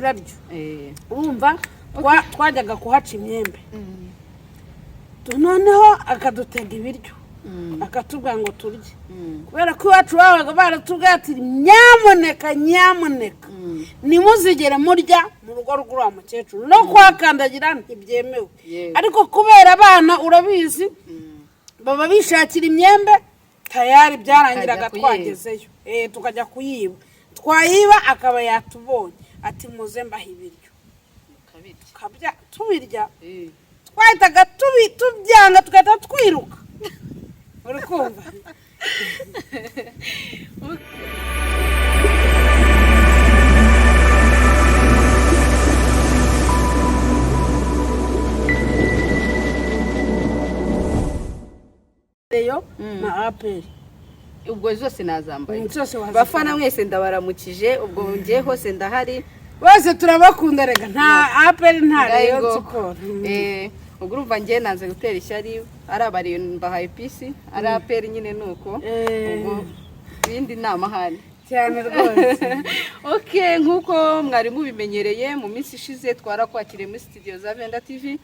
Ikiraryo. Urumva, twajyaga kuhaca imyembe. Noneho akadutega ibiryo, akatubwira ngo turye, kubera ko iwacu babaga baratubwiye ati: "Nyamuneka, nyamuneka, ntimuzigere murya mu rugo rw'uriya mukecuru, no kuhakandagira ntibyemewe." Ariko kubera abana, urabizi, baba bishakira imyembe, tayari byarangiraga Tukajya kuyiba. twagezeyo. Tukajya kuyiba, twayiba akaba yatubonye, ati: "Muze mbaha ibiryo." Ukabirya? Tukabya, tubirya. Twahitaga tubyanga, tugahita twiruka, uri kumva? Rayon na APR. Ubwo zose nazambaye. Zose wazikora. Bafana mwese, ndabaramukije. Ubwo ngiye hose ndahari. Bose turabakunda rega, nta APR, nta Rayon Ngaho. Sport. Ubwo urumva njye nanze gutera ishyari, ari aba Rayon mbahaye peace, ari APR nyine nuko. Ubwo ibindi ni amahane. Cyane rwose. Ok, nk'uko mwari mubimenyereye, mu minsi ishize twarakwakiriye muri studio za Venda TV.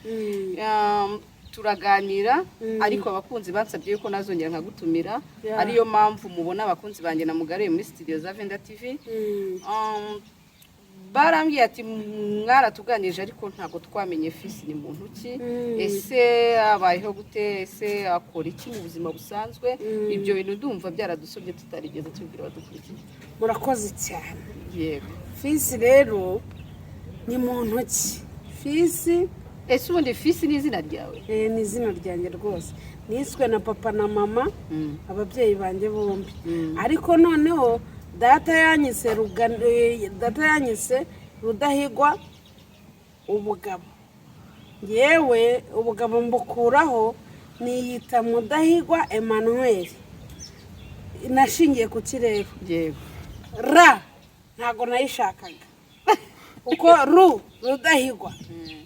Turaganira, ariko abakunzi bansabye yuko nazongera nkagutumira. Ariyo mpamvu mubona abakunzi banjye namugaruye muri studio za Venda TV. Barambwiye ati: "Mwaratuganirije, ariko ntabwo twamenye Fisi ni muntu ki. Ese abayeho gute? Ese akora iki mu buzima busanzwe?" Ibyo bintu ndumva byaradusobye, tutarigeze tubwira abadukurikiye. Murakoze cyane. Yego. Fisi rero ni muntu ki? Fisi Ese ubundi Fisi ni izina ryawe? Ni izina ryanjye rwose, niswe na papa na mama, ababyeyi banjye bombi. Ariko noneho data yanyise Rudahigwa ubugabo, yewe ubugabo mbukuraho niyita Mudahigwa Emmanuel. Nashingiye ku kirere. Ra ntabwo nayishakaga, kuko Rudahigwa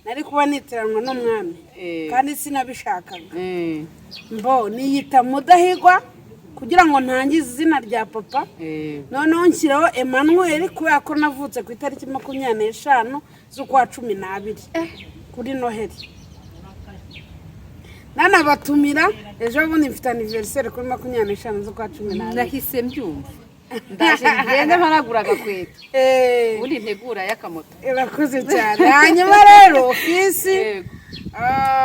nari kuba nitiranwa n'umwami, kandi sinabishakaga. Mbo niyita Mudahigwa kugira ngo ntangize izina rya papa. Noneho nshyiraho Emmanuel kubera ko navutse ku itariki 25 z'ukwa 12, kuri Noheli. Nanabatumira, ejo bundi mfite anniversaire kuri 25 z'ukwa 12. Nahise mbyumva, ndaje ngende mpanagura agakweto, ubundi ntegura y'akamoto. Irakoze cyane. Hanyuma rero Fisi,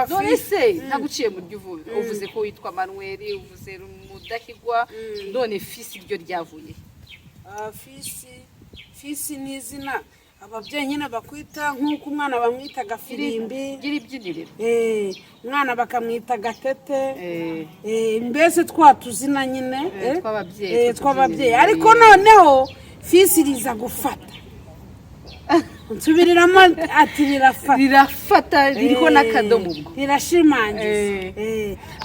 None Fisi se ntaguciye mu ryo uvuze ko witwa Manuel, uvuze Mudahigwa, none Fisi ryo ryavuye? Fisi ni izina ababyeyi nyine bakwita, nk'uko umwana bamwita Gafirimbi. Gira ibyiniriro. Umwana bakamwita Gatete. Mbese twa tuzina nyine Tw'ababyeyi, tw'ababyeyi. tw'utubyiniriro. Ariko noneho Fisi riza gufata, nsubiriramo ati rirafata. Rirafata, ririho n'akadomo ubwo. Rirashimangiza.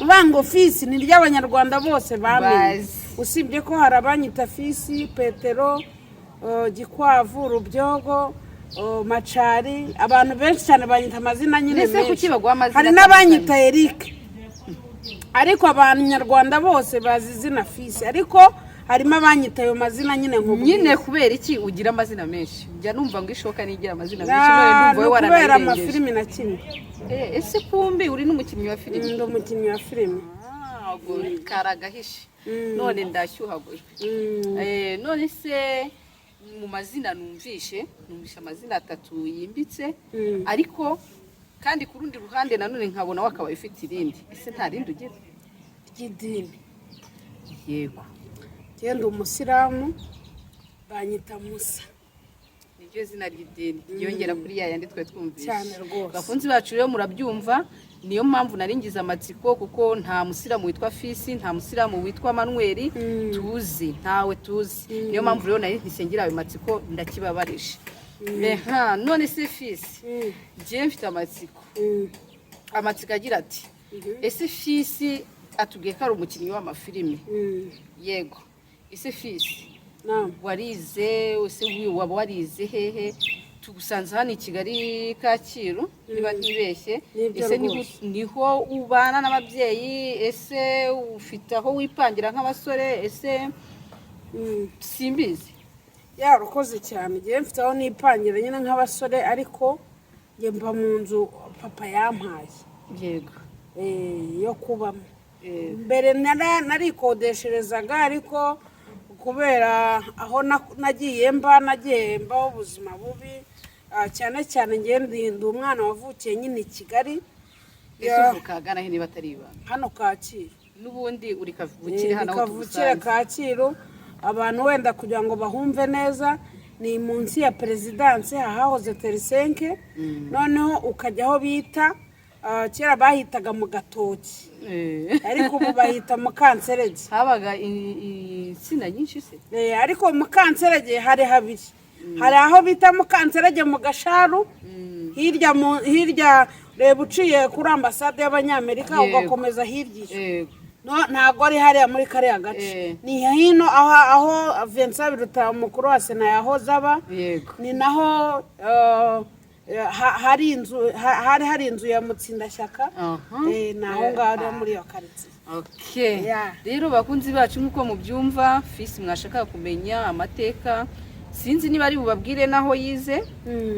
Uvuga ngo Fisi ni ry'Abanyarwanda bose bamenye. Bazi. Usibye ko hari abanyita Fisi, Petero, Gikwavu, Rubyogo, Macari, abantu benshi cyane banyita amazina nyine Mbese menshi. Kuki baguha amazina Hari atandukanye? n'abanyita Eric, ariko Abanyarwanda bose bazi izina Fisi, ariko harimo abanyita ayo mazina nyine nkubwiye. Nyine kubera iki ugira amazina menshi? Njya numva ngo ishoka nigira amazina menshi, none ndumva Ni wowe ukubera waranayirengeje. amafilimi nakinnye. Ese kumbi uri n'umukinnyi wa filimi? Ndi umukinnyi wa filimi. Ah, ubwo karagahishe, none ndashyuhagujwe. None se mu mazina numvishe amazina atatu yimbitse, ariko kandi ku rundi ruhande nanone nkabona wakabaye ufite irindi. Ese nta rindi ugira? Ry'idini? Yego. Genda, umusilamu, banyita Musa. Niryo zina ry'idini ryiyongera kuri ya yandi twari twumvise. Cyane rwose. Bakunzi bacu rero murabyumva, niyo mpamvu nari ngize amatsiko, kuko nta musilamu witwa Fisi, nta musilamu witwa Manuel tuzi, ntawe tuzi. Niyo mpamvu rero nari ngira ayo matsiko, ndakibabarije. Eha, none se Fisi, njyewe mfite amatsiko, amatsiko agira ati: ese Fisi, atubwiye ko ari umukinnyi w'amafilimi? Yego. Ese Fisi, Naam. warize? Ese waba warize hehe? Tugusanze hano i Kigali, Kacyiru, niba ntibeshye. Nibyo Ese rwose. niho ubana n'ababyeyi? Ese ufite aho wipangira nk'abasore? Ese simbizi. Yarokoze cyane. Igihe mfite aho nipangira nyine nk'abasore, ariko njye mba mu nzu papa yampaye yo kubamo. Mbere narikodesherezaga, ariko kubera aho nagiye mba, nagiye mbaho ubuzima bubi, cyane cyane njye ndi umwana wavukiye nyine i Kigali. Ese uvuka ahagana he, niba atari ibanga? Hano Kacyiru. N'ubundi uri kavukire hano aho Kavukire tugusanze? Kacyiru. Abantu wenda kugira ngo bahumve neza, ni munsi ya Perezidanse ahahoze Terisenke, noneho ukajya aho bita, kera bahitaga mu Gatoki, ariko ubu bahita mu Kanserege. Habaga insina nyinshi se? Ariko mu Kanserege hari habiri: hari aho bita mu Kanserege mu Gasharu, hirya hirya reba uciye kuri ambasade y'Abanyamerika, ugakomeza hirya iyo. No, ntabwo ari hariya muri kariya gace, ni hino aho Vincent Biruta, umukuru wa Sena, yahoze aba. Ni naho hari inzu, hari hari inzu ya Mutsindashyaka. Ni aho ngaho rero muri iyo karitsiye. Okay. Yeah. Rero bakunzi bacu, nk'uko mubyumva, Fisi mwashaka kumenya amateka, sinzi niba ari bubabwire n'aho yize,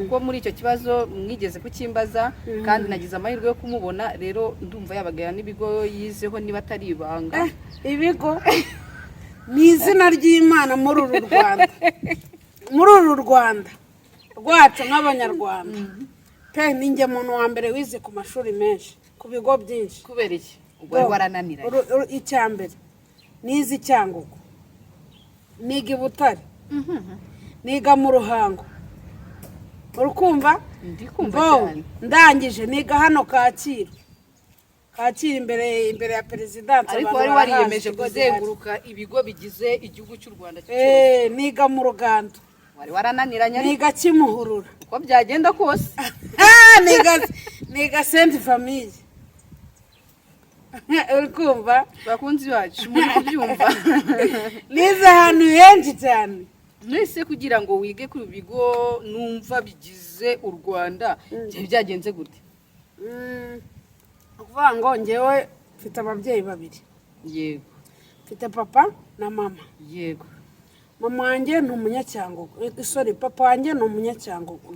kuko muri icyo kibazo mwigeze kukimbaza, kandi nagize amahirwe yo kumubona. Rero ndumva yabagaya n'ibigo yizeho, niba atari ibanga. Ibigo ni izina ry'Imana muri uru Rwanda, muri uru Rwanda rwacu nk'Abanyarwanda pe. Ni njye muntu wa mbere wize ku mashuri menshi, ku bigo byinshi. Kubera iki? Ubwo wari warananiranye? Icya mbere, nize i Cyangugu, niga i Butare, niga mu Ruhango, urukumva? Ndi kumva. Bo, Cyane. ndangije niga hano Kacyiru, Kacyiru imbere ya Perezidansi. Ariko Abantu wari barahazi, wariyemeje ikigo gihari. kuzenguruka ibigo bigize igihugu cy'u Rwanda cyose. Niga mu Rugando. Wari warananiranye ariko. Niga Kimuhurura. Uko byagenda kose. Niga Sainte Famille, uri kumva? Bakunzi bacu, muri kubyumva? Nize ahantu henshi cyane. Mwese kugira ngo wige ku bigo numva bigize u Rwanda, byari byagenze gute? Ni ukuvuga ngo ngewe mfite ababyeyi babiri. Mfite papa na mama. Mama wanjye ni Umunyacyangugu, sorry, papa wanjye ni Umunyacyangugu.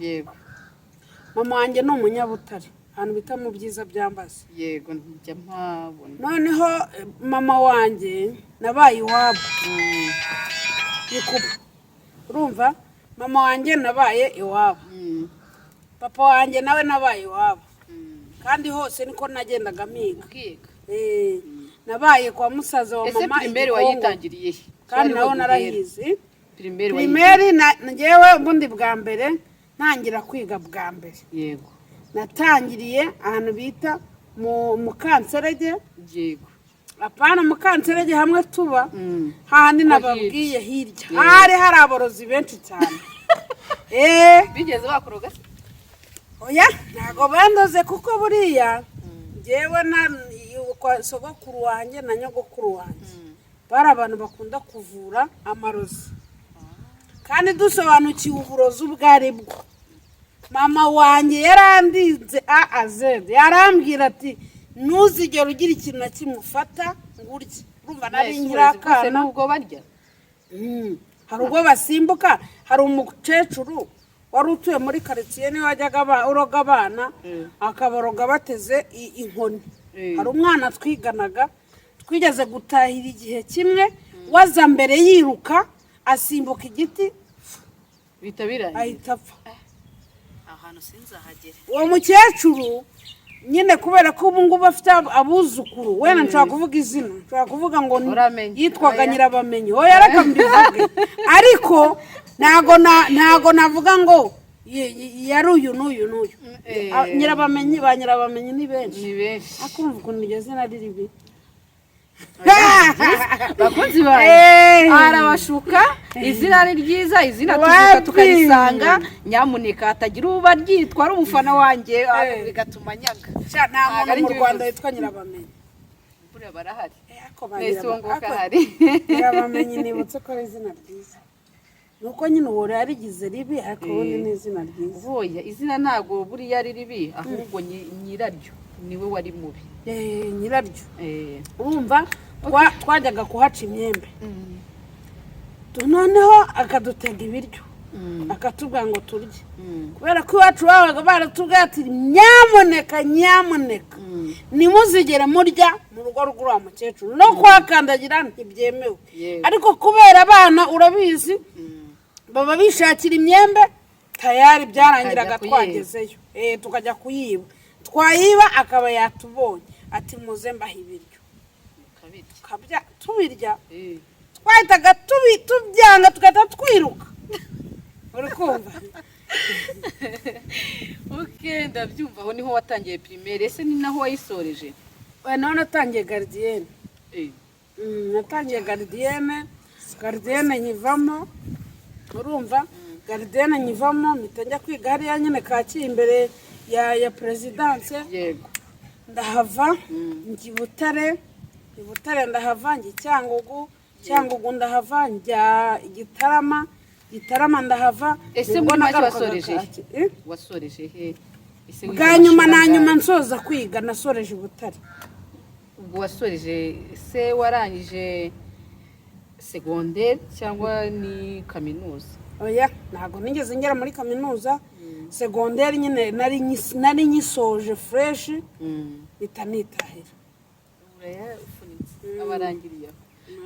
Mama wanjye ni Umunyabutare, ahantu bita mu Byiza byambaze. Yego, njya mpabona. Noneho mama wanjye nabaye iwabo ikuba, urumva? Mama wanjye nabaye iwabo, papa wanjye nawe nabaye iwabo, kandi hose niko nagendaga miga. Ukiga. Nabaye kwa musaza wa Ese mama primaire i Gikongo. wayitangiriye he? Kandi Twari nawe ho duhera. narayizi. Primaire? Primaire njyewe ubundi bwa mbere ntangira kwiga bwa mbere, natangiriye ahantu bita mu Mukanserege. Apana Mukanserege hamwe tuba, hahandi Ko nababwiye hirya hari hari aborozi benshi cyane. Bigeze bakoroga se? Oya, ntabwo bandoze, kuko buriya njyewe na kwa sogokuru wanjye na nyogokuru wanjye bari abantu bakunda kuvura amarozi, kandi dusobanukiwe uburozi ubwo ari bwo. Mama wanjye yarandinze A a Z, yarambwira ati: "Ntuzigere ugira ikintu na kimwe ufata ngo urye." Urumva nari Ese nkiri uburezi bwose akana. Nubwo barya? Hari ubwo basimbuka. Hari umukecuru wari utuye muri karitsiye, niwe wajyaga uroga abana, akabaroga bateze inkoni. Hari umwana twiganaga twigeze gutahira igihe kimwe, waza mbere yiruka asimbuka igiti, Bihita birangira. ahita apfa. Ahantu sinzahagere. Uwo mukecuru nyine, kubera ko ubu ngubu afite abuzukuru, wenda nshobora kuvuga izina, nshobora kuvuga ngo Uramenye. yitwaga Oya. Nyirabamenyi. Oya, reka mbivuge, ariko ntago navuga ngo yari uyu n'uyu n'uyu. Nyirabamenyi, ba Nyirabamenyi ni benshi. Ni benshi. Ariko urumva ukuntu iryo zina ari ribi. Bakunzi banjye, arabashuka. Izina ni ryiza, izina tuvuka Wapi? tukarisanga. Nyamuneka hatagira uba ryitwa ari umufana wanjye, bigatuma nyaga. Sha, nta Ntabwo muntu ari mu njye Rwanda ubivuze. witwa Nyirabamenyi. Buriya barahari. Ariko ba Mwese uwo nguwo ariko ahari. Nyirabamenyi, nibutse ko ari izina ryiza, nuko nyine uwo yarigize ribi, ariko ubundi ni izina ryiza. Boya, izina ntabwo buriya ari ribi, ahubwo nyiraryo niwe wari mubi. Nyiraryo. Eh. Urumva twajyaga kuhaca imyembe. Noneho akadutega ibiryo, akatubwira ngo turye, kubera ko iwacu babaga baratubwiye ati: "Nyamuneka, nyamuneka, ntimuzigere murya mu rugo rw'uriya mukecuru, no kuhakandagira ntibyemewe." Ariko kubera abana, urabizi, baba bishakira imyembe, tayari byarangiraga Tukajya kuyiba. twagezeyo. Tukajya kuyiba, twayiba akaba yatubonye, ati: "Muze mbaha ibiryo." Ukabirya? Tubirya. Twahitaga tubyanga, tugahita twiruka, uri kumva? Ok, ndabyumva. Aho niho watangiye primaire, ese ni naho wayisoreje? We, naho natangiye gardienne. Natangiye gardienne, gardienne nkivamo, urumva, gardienne nkivamo mpita njya kwiga hariya nyine Kacyiru imbere ya perezidanse. Ndahava njya i Butare, i Butare ndahava njya i Cyangugu, Cyangugu ndahava njya i Gitarama, Gitarama ndahava. Ese Nibwo muri make nagarukaga wasoreje he? Kacyiru. Eh? Wasoreje he ese? Wize Bwa nyuma na amashuri nyuma angahe? nsoza kwiga nasoreje i Butare. Ubwo wasoreje se, warangije segonderi cyangwa ni kaminuza? Oya, ntabwo nigeze ngera muri kaminuza. Segonderi nyine nari nyisoje fresh, mpita nitahira. Urayafunitse, abarangiriye aho.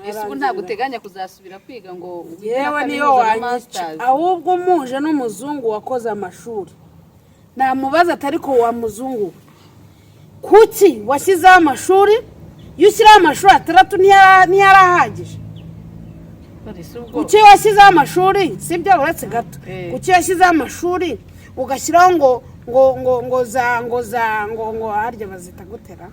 Ese ubu ntabwo uteganya kuzasubira kwiga ngo wige na Yewe, niyo kaminuza na wanyica. masters? Ahubwo muje n'umuzungu wakoze amashuri, namubaza ati: "Ariko wa muzungu we, kuki washyizeho amashuri? Iyo ushyiraho amashuri 6 ntiyari ahagije?" None se ubwo Kuki washyizeho amashuri, sibyo, uretse gato, kuki washyizeho amashuri ugashyiraho ngo za ngo za ngo ngo harya bazita gutera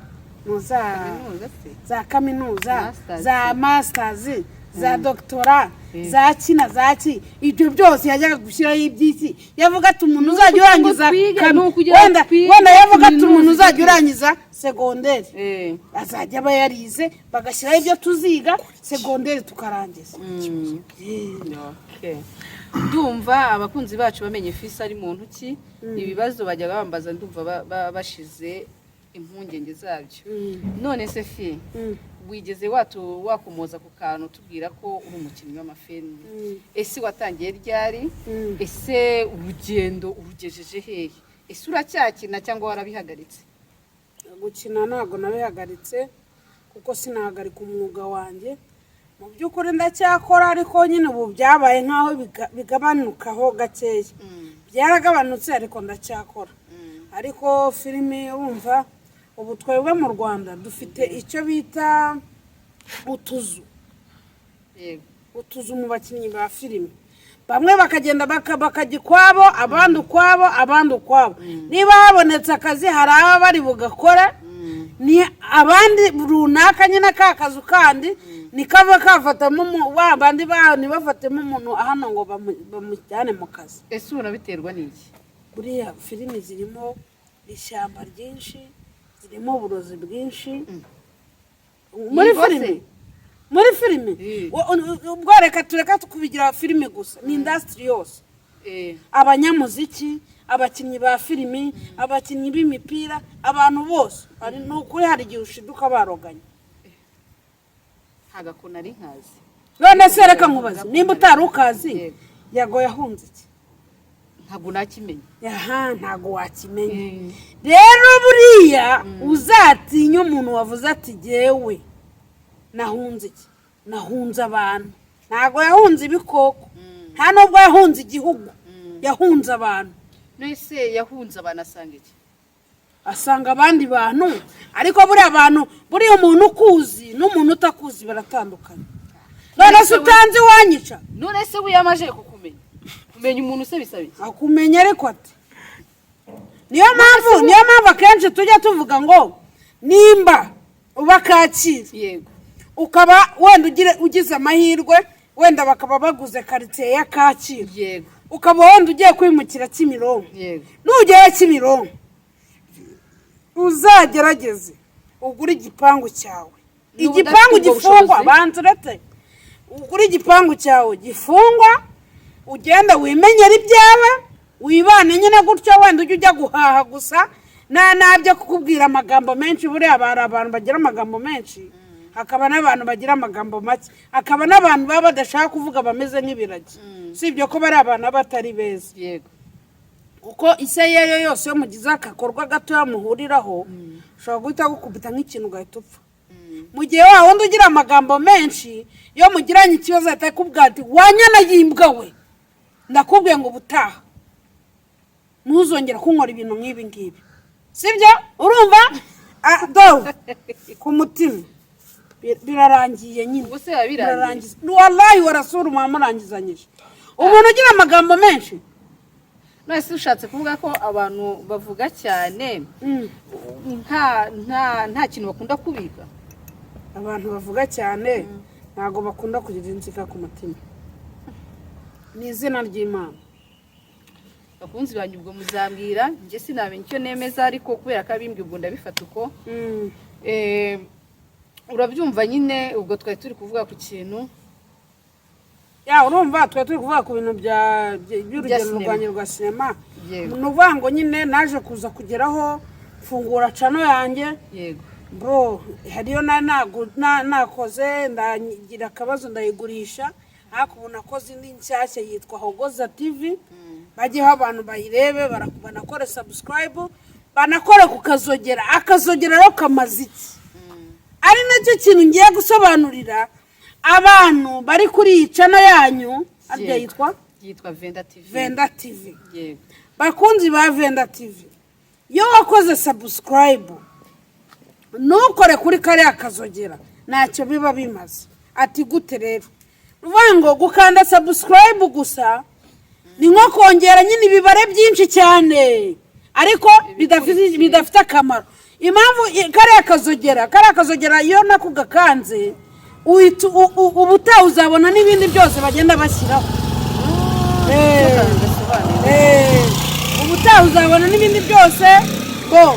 ngo za Kaminuza se? Za kaminuza, Masters. za masters, za doctorat, za ki na za ki. Ibyo byose yajyaga gushyiraho iby'iki? Yavuga ati umuntu uzajya Ukugira ngo urangiza twige, ni ukugira ngo wenda twige wenda yavuga ati umuntu kaminuza. uzajya urangiza segonderi azajya aba yarize, bagashyiraho ibyo tuziga segonderi tukarangiza. Okay. Ndumva abakunzi bacu bamenye Fisi ari muntu ki. Ibibazo bajyaga bambaza ndumva bashize impungenge zabyo. None se Fi, wigeze wakomoza ku kantu tubwira ko uri umukinnyi w'amafilime. Ese watangiye ryari? Ese urugendo urugejeje hehe? Ese uracyakina cyangwa warabihagaritse? Gukina ntabwo nabihagaritse, kuko sinahagarika umwuga wanjye. Mu by'ukuri ndacyakora, ariko nyine ubu byabaye nk'aho bigabanukaho gakeya. Byaragabanutse, ariko ndacyakora. Ariko filimi, urumva, ubu twebwe mu Rwanda dufite icyo bita utuzu. Utuzu mu bakinnyi ba filime, bamwe bakagenda bakajya ukwabo, abandi ukwabo, abandi ukwabo. Niba habonetse akazi, hari aba bari bugakore, ni abandi runaka nyine ka kazu kandi nikava kafatamo wa bandi ntibafatemo umuntu hano ngo bamujyane mu kazi. Ese ubona biterwa n'iki? Buriya filimi zirimo ishyamba ryinshi, zirimo uburozi bwinshi muri Yego se. filimi, muri filimi. Ubwo reka tureka kubigira filimi gusa, ni industry yose. Abanyamuziki, abakinnyi ba filimi, abakinnyi b'imipira, abantu bose. Ni ukuri hari igihe ushiduka baroganye. Ntabwo nari nkazi. None se reka nkubaze, nimba utari ukazi, Yego. Yago yahunze iki? Ntabwo nakimenya. Aha ntabwo wakimenya. Rero buriya uzatinya umuntu wavuze ati: "Jyewe nahunze iki? Nahunze abantu." Ntabwo yahunze ibikoko, nta nubwo yahunze igihugu, yahunze abantu. None se yahunze abantu asanga iki? Asanga abandi bantu. Ariko buriya abantu, buriya umuntu ukuzi n'umuntu utakuzi baratandukanye. None se utanzi wanyica? None se wiyamaje kukumenya, kumenya umuntu se bisaba iki? Akumenya, ariko ati niyo mpamvu akenshi tujya tuvuga ngo nimba uba Kacyiru, ukaba wenda ugize amahirwe, wenda bakaba baguze karitsiye ya Kacyiru, ukaba wenda ugiye kwimukira Kimironko, nugera Kimironko uzagerageze ugure igipangu cyawe. Niba Igipangu udafite ubwo gifungwa. bushobozi? Banza uretse ugure igipangu cyawe gifungwa, ugenda wimenyera ibyawe, wibane nyine gutyo, wenda ujye ujya guhaha gusa, nta nabyo kukubwira amagambo menshi. Buriya hari abantu bagira amagambo menshi. Hakaba n'abantu bagira amagambo make, hakaba n'abantu baba badashaka kuvuga, bameze nk'ibiragi. Usibye ko bari abantu batari beza, kuko isi iyo ari yo yose, iyo mugize akakorwa gatoya muhuriraho, ushobora guhita gukubita nk'ikintu ugahita upfa. Mu gihe wa wundi ugira amagambo menshi, iyo mugiranye ikibazo ahita akubwira ati: "Wanyana y'imbwa we, ndakubwiye ngo ubutaha ntuzongere kunkora ibintu nk'ibi ngibi." Sibyo? Urumva? Ah, do ku mutima birarangiye nyine. Ubwo se biba birangiye? Birarangiza, wallahi, warasura muba murangizanyije umuntu ugira amagambo menshi. None se ushatse kuvuga ko abantu bavuga cyane nta kintu bakunda kubika? Abantu bavuga cyane ntabwo bakunda kugira inzika ku mutima, ni izina ry'Imana. Bakunzi banjye, ubwo muzambwira, njye sinamenya icyo nemeza, ariko kubera ko abimbwiye, ubwo ndabifata uko. Urabyumva nyine, ubwo twari turi kuvuga ku kintu. Ya, urumva twari turi kuvuga ku bintu by'urugendo sinema. rwanjye rwa sinema. Yego. Ni ukuvuga ngo nyine naje kuza kugeraho mfungura channel yanjye. Bro, hariyo nakoze, ndagira akabazo ndayigurisha, ariko ubu nakoze indi nshyashya yitwa Hogoza TV. Bajyeho abantu bayirebe, banakore subscribe, banakore ku kazogera. Akazogera rero kamaze iki? Ari nacyo kintu ngiye gusobanurira abantu bari kuri iyi channel yanyu arya yitwa Yitwa Venda TV. Venda TV. Yego. Bakunzi ba Venda TV, iyo wakoze subscribe ntukore kuri kariya kazogera, ntacyo biba bimaze. Ati gute rero? Uvuga ngo gukanda subscribe gusa ni nko kongera nyine ibibare byinshi cyane, ariko bidafite akamaro. Impamvu kariya kazogera iyo nako gakanze, uhita ubutaha uzabona n'ibindi byose bagenda bashyiraho. Gasobanuye. Ubutaha uzabona n'ibindi byose. Bo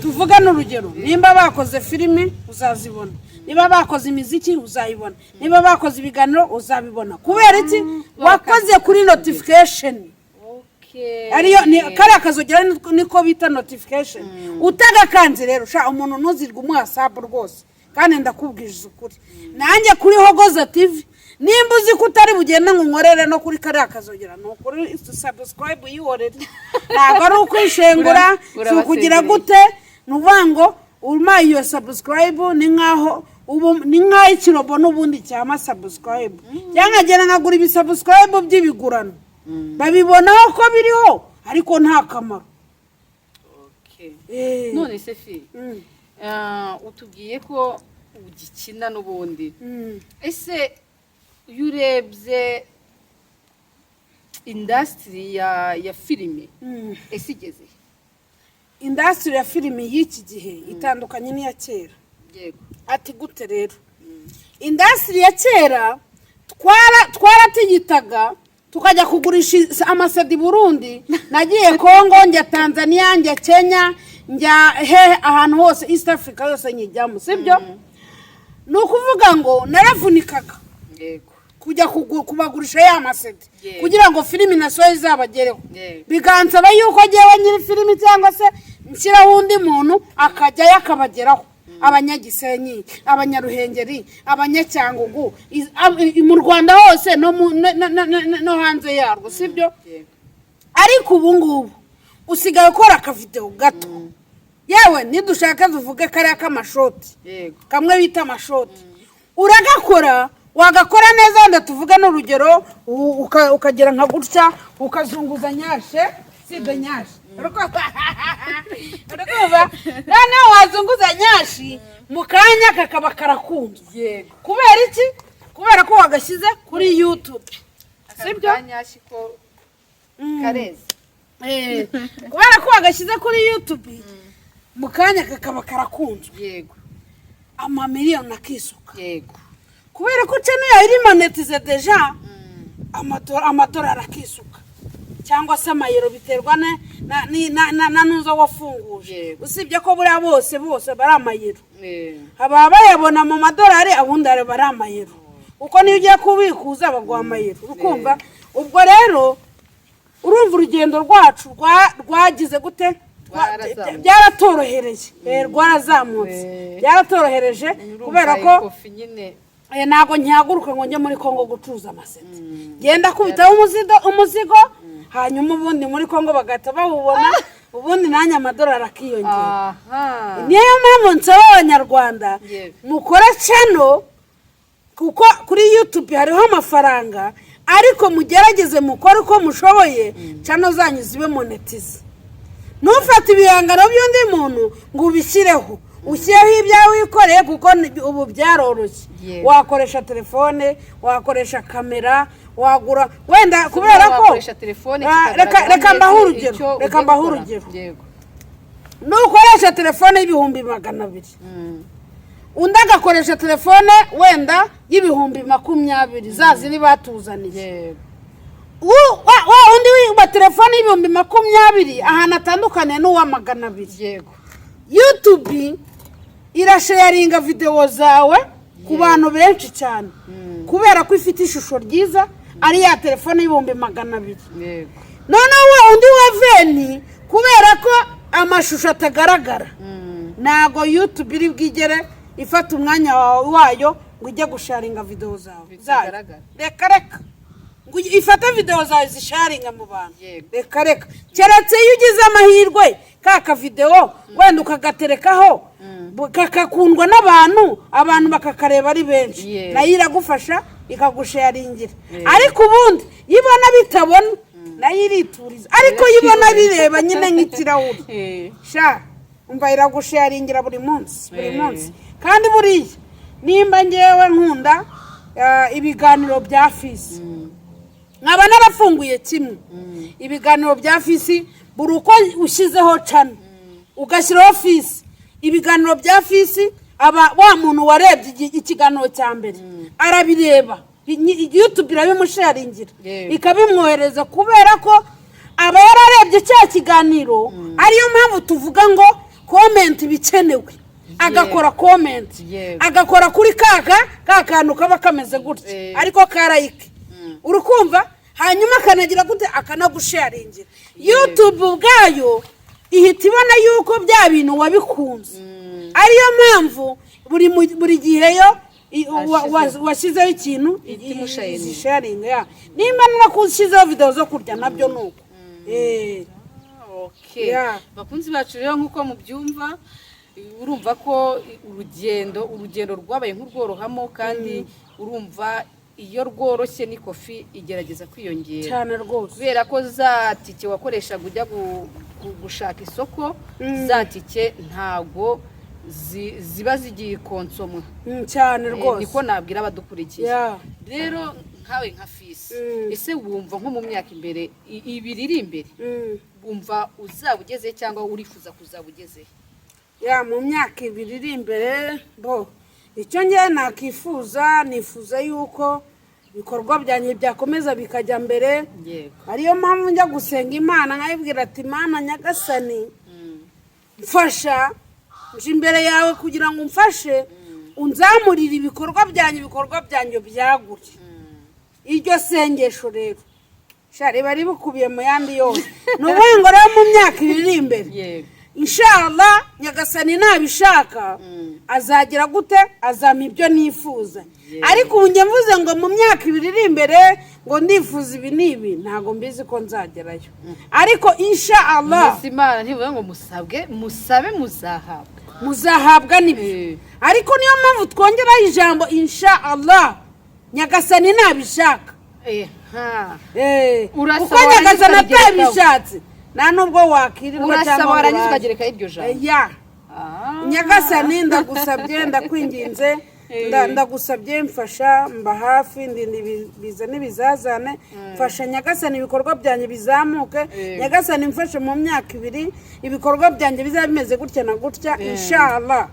tuvuga n'urugero, nimba bakoze filimi uzazibona, niba bakoze imiziki uzayibona, niba bakoze ibiganiro uzabibona. Kubera iki? Wakoze kuri notification. Ariyo ni kariya kazogera, niko bita notification. Utagakanze rero, sha, umuntu ntuzirwe umuha sub rwose. Kandi ndakubwiriza ukuri, nanjye kuri Hogoza TV, nimba uzi ko utari bugende ngo unkorere no kuri kariya kazogera, ni ukuri subscribe uyihorere. Ntabwo ari ukwishengura, si ukugira Urabasezereye. gute. Ni ukuvuga ngo umpaye iyo subscribe ni nkaho ubu ni nkaho ikirobo n'ubundi cyama subscribe, cyangwa nkagenda nkagura ibisubscribe by'ibigurano, babibonaho ko biriho ariko nta kamaro. None se fi, utubwiye ko ugikina n'ubundi. Ese iyo urebye industry ya filime, ese igeze he? Industry ya filimi y'iki gihe itandukanye n'iya kera. Ati gute rero? Industry ya kera twaratigitaga tukajya kugurisha amaCD i Burundi. Nagiye Kongo, njya Tanzania, njya Kenya, njya hehe, ahantu hose, East Africa yose nyijyamo, sibyo? Ni ukuvuga ngo naravunikaga kujya kubagurisha ya maCD kugira ngo filimi nasohoye izabagereho. Bikansaba yuko ngewe nyiri filimi cyangwa se nshyiraho undi muntu akajyayo akabageraho, Abanyagisenyi, Abanyaruhengeri, Abanyacyangugu, mu Rwanda hose no no hanze yarwo, sibyo? Yego. Ariko ubu ngubu usigaye ukora akavidewo gato, yewe nidushaka tuvuge kariya k'amashoti, kamwe bita amashoti, uragakora, wagakora neza, wenda tuvuge n'urugero, ukagera nka gutya, ukazunguza nyashe, sibyo? Nyashe, urikumva? Noneho wazunguza nyashi, mu kanya kakaba karakunzwe. Kubera iki? Kubera ko wagashyize kuri YouTube, sibyo? Akanyashyi ko kareze. Kubera ko wagashyize kuri YouTube, mu kanya kakaba karakunzwe, amamiliyoni akisuka. Kubera ko channel yawe iri monétisée déjà, amadolari akisuka cyangwa se amayero, biterwa na nuzo wafunguje. Usibye ko buriya bose bose bari amayero, haba bayabona mu madolari, abundi aba ari amayero, kuko niyo ugiye kubikuza baguha amayero. Ukumva ubwo rero urumva urugendo rwacu rwagize gute? Rwarazamutse. Byaratorohereye. Rwarazamutse. Byaratorohereje Urumva kubera ko ikofi nyine. Ntabwo ntihaguruka ngo njye muri Kongo gucuruza amaseti, genda kubitaho umuzigo, hanyuma ubundi muri Kongo bagahita bawubona, ubundi nanjye amadolari akiyongera. Niyo mpamvu nsaba Abanyarwanda, mukore channel, kuko kuri YouTube hariho amafaranga, ariko mugerageze mukore uko mushoboye channel zanyu zibe monetize. Ntufate ibihangano by'undi muntu ngo ubishyireho, ushyireho ibyawe wikoreye, kuko ubu byaroroshye. Wakoresha telefone, wakoresha kamera, wagura wenda kubera ko Wakoresha telefone Ah, reka kikagaragara reka mbahe neza urugero. icyo Reka ugiye mbahe gukora. urugero. Nukoresha telefone y'200,000, undi agakoresha telefone wenda y'20,000, za ziri batuzaniye, wa undi wa telefone y'20,000 ahantu atandukaniye n'uwa 200, YouTube irasharinga videwo zawe ku bantu benshi cyane, kubera ko ifite ishusho ryiza, ari ya telefone y'200,000. Noneho wa undi wa 20, kubera ko amashusho atagaragara, ntabwo YouTube iri bwigere ifata umwanya wawe wayo ngo ujye gusharinga videwo zawe zayo. Bitagaragara. Reka reka, ngo ifate videwo zawe zisharinga mu bantu. Reka reka, keretse iyo ugize amahirwe ka kavidewo wenda ukagaterekaho, kakakundwa n'abantu, abantu bakakareba ari benshi, nayo iragufasha ikagusharingira. Ariko ubundi iyo ibona bitabona, nayo irituriza. Ariko iyo ibona bireba nyine nk'ikirahuri, sha umva, iragusharingira buri munsi, buri munsi. Kandi buriya nimba ngewe nkunda ibiganiro bya Fisi, nkaba narafunguye kimwe ibiganiro bya Fisi, buri uko ushyizeho channel ugashyiraho Fisi, ibiganiro bya Fisi, aba wa muntu warebye ikiganiro cya mbere arabireba, YouTube irabimusharingira, ikabimwohereza, kubera ko aba yararebye cya kiganiro. Ariyo mpamvu tuvuga ngo comment bikenewe, agakora comment, agakora kuri kaka ka kantu kaba kameze gutya, ariko ka like, uri kumva, hanyuma akanagira gute, akanagusharingira. YouTube ubwayo ihita ibona yuko bya bintu wabikunze, ariyo mpamvu buri gihe yo Ashyizeho. washyizeho ikintu Ihita imusharinga. Isharinga ya nimba narakushyizeho videwo zo kurya, nabyo ni uko. Okay. Bakunzi bacu rero, nk'uko mubyumva, urumva ko urugendo rwabaye nk'urworohamo, kandi urumva iyo rworoshye n'ikofi igerageza kwiyongera. Cyane rwose. Kubera ko za tike wakoreshaga ujya gushaka isoko, za tike ntago ziba zigiye konsomwa. Cyane rwose. Niko nabwira abadukurikiye. Rero nkawe nka Fisi, ese wumva nko mu myaka imbere, 2 iri imbere, wumva uzaba ugeze cyangwa urifuza kuzaba ugeze? Ya, mu myaka 2 iri imbere, bo icyo ngewe nakifuza, nifuza yuko ibikorwa byanjye byakomeza bikajya mbere. Ariyo mpamvu njya gusenga Imana nkayibwira ati: "Imana Nyagasani, mfasha, nje imbere yawe kugira ngo umfashe, unzamurire ibikorwa byanjye, ibikorwa byanjye byagure." Iryo sengesho rero sha riba ribikubiye mu yandi yose. Ni ukuvuga ngo rero mu myaka 2 iri imbere, inshallah, Nyagasani nabishaka, azagira gute, azampa ibyo nifuza. Ariko ubu njye mvuze ngo mu myaka 2 iri imbere ngo ndifuza ibi n'ibi, ntabwo mbizi ko nzagerayo, ariko inshallah. Mbese Imana ntivuga ngo musabwe, musabe muzahabwa? Muzahabwa n'ibyo. Ariko niyo mpamvu twongeraho ijambo inshallah, Nyagasani nabishaka. Urasaba Kuko warangiza Nyagasani ukabigerekaho. atabishatse, nta nubwo wakirirwa Urasaba cyangwa warangiza ngo uraze. ukagerekaho iryo jambo. Ya. Nyagasani, ndagusabye, ndakwinginze, ndagusabye mfasha, mba hafi, ndinda ibiza n'ibizazane, mfasha Nyagasani ibikorwa byanjye bizamuke. Nyagasani, mfashe mu myaka 2 ibikorwa byanjye bizaba bimeze gutya na gutya, inshallah.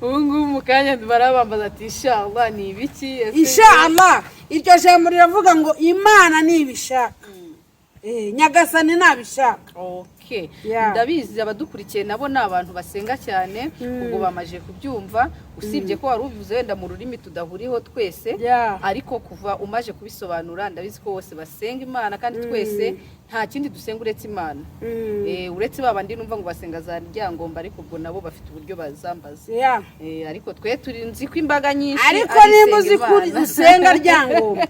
Ubu ngubu mu kanya barabambaza ati: "Inshallah ni ibiki?" Ese Inshallah, iryo jambo riravuga ngo Imana nibishaka. Nyagasani nabishaka. Okay. Yeah. Ndabizi abadukurikiye nabo ni abantu basenga cyane, ubwo bamaze kubyumva, usibye ko wari ubivuze wenda mu rurimi tudahuriho twese, ariko kuva umaje kubisobanura ndabizi ko bose basenga Imana, kandi twese nta kindi dusenga uretse Imana. Uretse ba bandi numva ngo basenga za Ryangombe, ariko ubwo nabo bafite uburyo bazambaza. Ariko twe turi nzi ko imbaga nyinshi Ariko ari nimba isenga uzi ko Imana. usenga Ryangombe,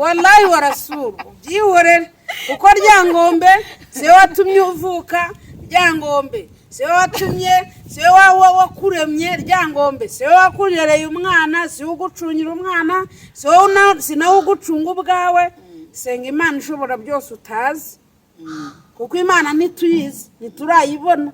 wallahi warasura ubyihorere, kuko Ryangombe si we watumye uvuka, Ryangombe si we watumye, si we wakuremye, Ryangombe si we wakurereye umwana, si we ugucungira umwana, si wowe si nawe ugucunga ubwawe. Senga Imana ishobora byose utazi, kuko Imana ntituyizi, ntiturayibona.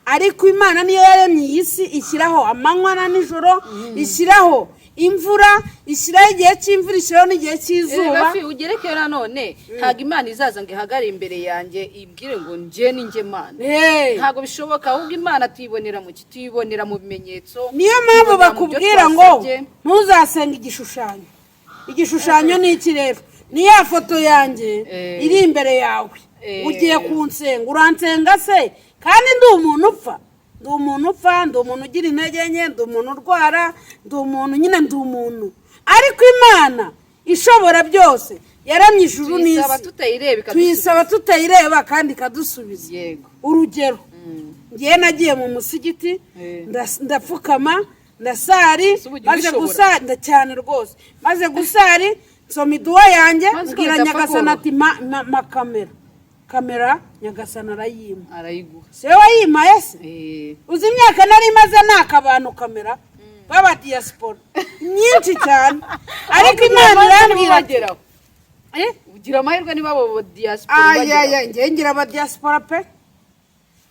Ariko Imana niyo yaremye iyi si, ishyiraho amanywa na nijoro, ishyiraho imvura, ishyiraho igihe cy'imvura, ishyiraho n'igihe cy'izuba. Erega fi ugerekeyo nanone, ntabwo Imana izaza ngo ihagare imbere yanjye ibwire ngo njye ni njye Mana. Hey. Ntabwo bishoboka. Ahubwo Imana tuyibonera mu ki? Tuyibonera mu bimenyetso, Niyo mpamvu tuyibonera mu byo bakubwira ngo twasabye. ntuzasenga igishushanyo. Igishushanyo ni iki rero? Ni ya foto yanjye iri imbere yawe. Ugiye kunsenga, uransenga se kandi ndi umuntu upfa? Ndi umuntu upfa, ndi umuntu ugira intege nke, ndi umuntu urwara, ndi umuntu nyine, ndi umuntu. Ariko Imana ishobora byose yaremye ijuru Tuyisaba n'isi, tutayireba ikadusubiza. Tuyisaba tutayireba kandi ikadusubiza. Urugero, ngewe nagiye mu musigiti, ndapfukama, ndasari. Ese ubu ujya Maze ubishobora? gusari cyane rwose, maze gusari nsoma iduwa yanjye, Maze mbwira ugahita Nyagasani apfa. ati ma kamera, kamera. Nyagasani arayima. Arayiguha. Si we wayimaye se? Uzi imyaka nari maze naka abantu kamera baba diaspora myinshi cyane, ariko Imana irambwira ati Bageraho. Ugira amahirwe niba abo diaspora Ayaya, bageraho. ngewe ngira aba diaspora pe,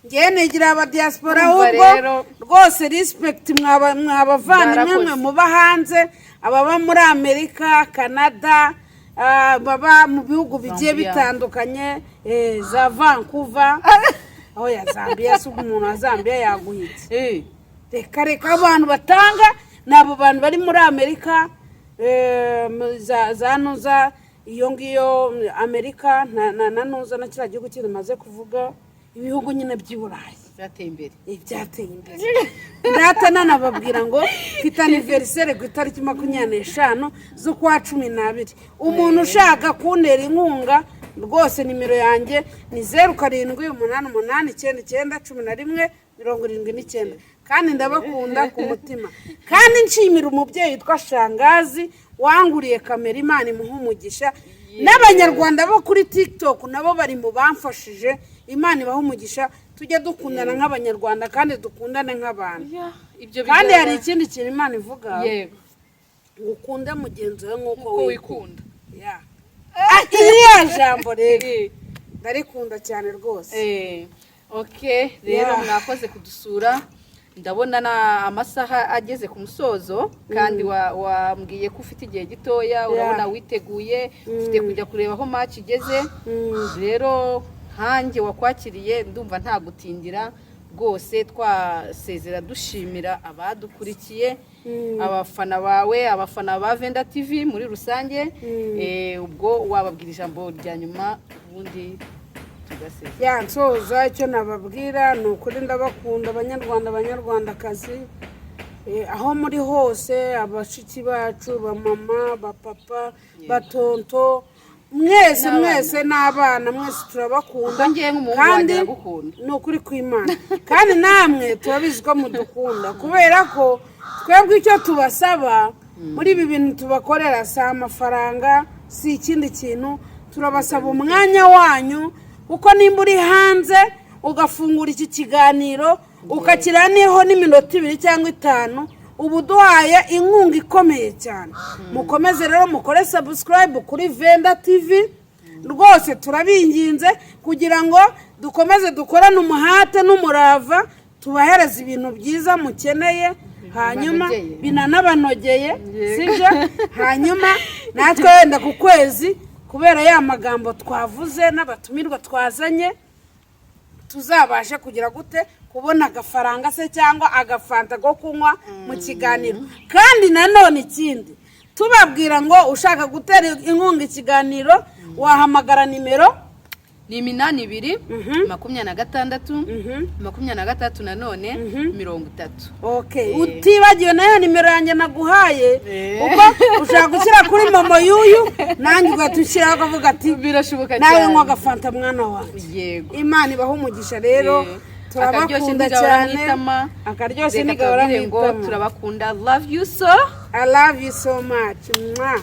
ngewe nigira aba diaspora. Urumva Ahubwo rero- rwose respect mwabavandimwe mwe Mwarakoze. muba hanze, ababa muri Amerika, Canada, baba mu bihugu bigiye Zambia. bitandukanye, za Vancouver. Oya, Zambia si ubwo umuntu wa Zambia yaguhitse. Reka reka, abantu batanga ni abo bantu bari muri Amerika, za nuza iyo ngiyo Amerika na nuza na kiriya gihugu kindi maze kuvuga, ibihugu nyine by'i Burayi Byateye imbere. Byateye imbere. Ndata nanababwira ngo mfite anniversaire ku itariki 25 z'ukwa 12. Umuntu ushaka kuntera inkunga rwose, nimero yanjye ni 0788991179. Kandi ndabakunda ku mutima, kandi nshimira umubyeyi witwa Shangazi wanguriye kamera, Imana imuha umugisha. N'abanyarwanda bo kuri TikTok nabo bari mu bamfashije, Imana ibaha umugisha. Tujye dukundana nk'Abanyarwanda kandi dukundane nk'abantu. Ibyo Kandi bigaragara- hari ikindi kintu Imana ivuga, ngo ukunde mugenzi wawe nk'uko Uko wikunda. wikunda. Yeah. Iriya jambo rero ndarikunda cyane rwose. Okay, rero mwakoze kudusura. Ndabona na amasaha ageze ku musozo, kandi wambwiye ko ufite igihe gitoya. Urabona witeguye, ufite kujya kureba aho match igeze. Rero nkanjye wakwakiriye, ndumva nta gutindira rwose, twasezera dushimira abadukurikiye, abafana bawe, abafana ba Venda TV muri rusange. Ubwo wababwira ijambo rya nyuma, ubundi tugasezera. Ya, nsoza, icyo nababwira ni ukuri ndabakunda, Abanyarwanda, Abanyarwandakazi, aho muri hose, abashiki bacu, bamama, bapapa, batonto, mwese. N'abana. Mwese n'abana, mwese turabakunda. Ubwo ngewe nk'umuhungu Kandi wanjye aragukunda. ni ukuri kw'Imana, kandi namwe turabizi ko mudukunda, kubera ko twebwe icyo tubasaba muri ibi bintu tubakorera si amafaranga, si ikindi kintu. Turabasaba umwanya wanyu, kuko nimba uri hanze ugafungura iki kiganiro ukakiraniho n'iminota 2 cyangwa 5, uba uduhaye inkunga ikomeye cyane. Mukomeze rero mukore subscribe kuri Venda TV rwose, turabinginze, kugira ngo dukomeze dukorane umuhate n'umurava, tubahereze ibintu byiza mukeneye, hanyuma Bibanogeye. binanabanogeye, sibyo? Hanyuma natwe wenda ku kwezi, kubera ya magambo twavuze n'abatumirwa twazanye, tuzabashe kugira gute? Kubona agafaranga se cyangwa agafanta ko kunywa mu kiganiro. Kandi nanone ikindi tubabwira ngo ushaka gutera inkunga ikiganiro wahamagara nimero Ni 82, 26, 26 nanone, 30. Okay, utibagiwe nayo nimero yanjye naguhaye, kuko ushobora gushyira kuri MoMo y'uyu, nanjye ugahita ushyiraho ukavuga ati Birashoboka nawe cyane. nywa agafanta, mwana wanjye. Yego. Imana ibaha umugisha rero. Akaryoshye Turabakunda ntigahora cyane. mu itama. Akaryoshye Reka ntigahora mu tubabwire ngo itama. turabakunda, love you so. I love you so much. Mwah.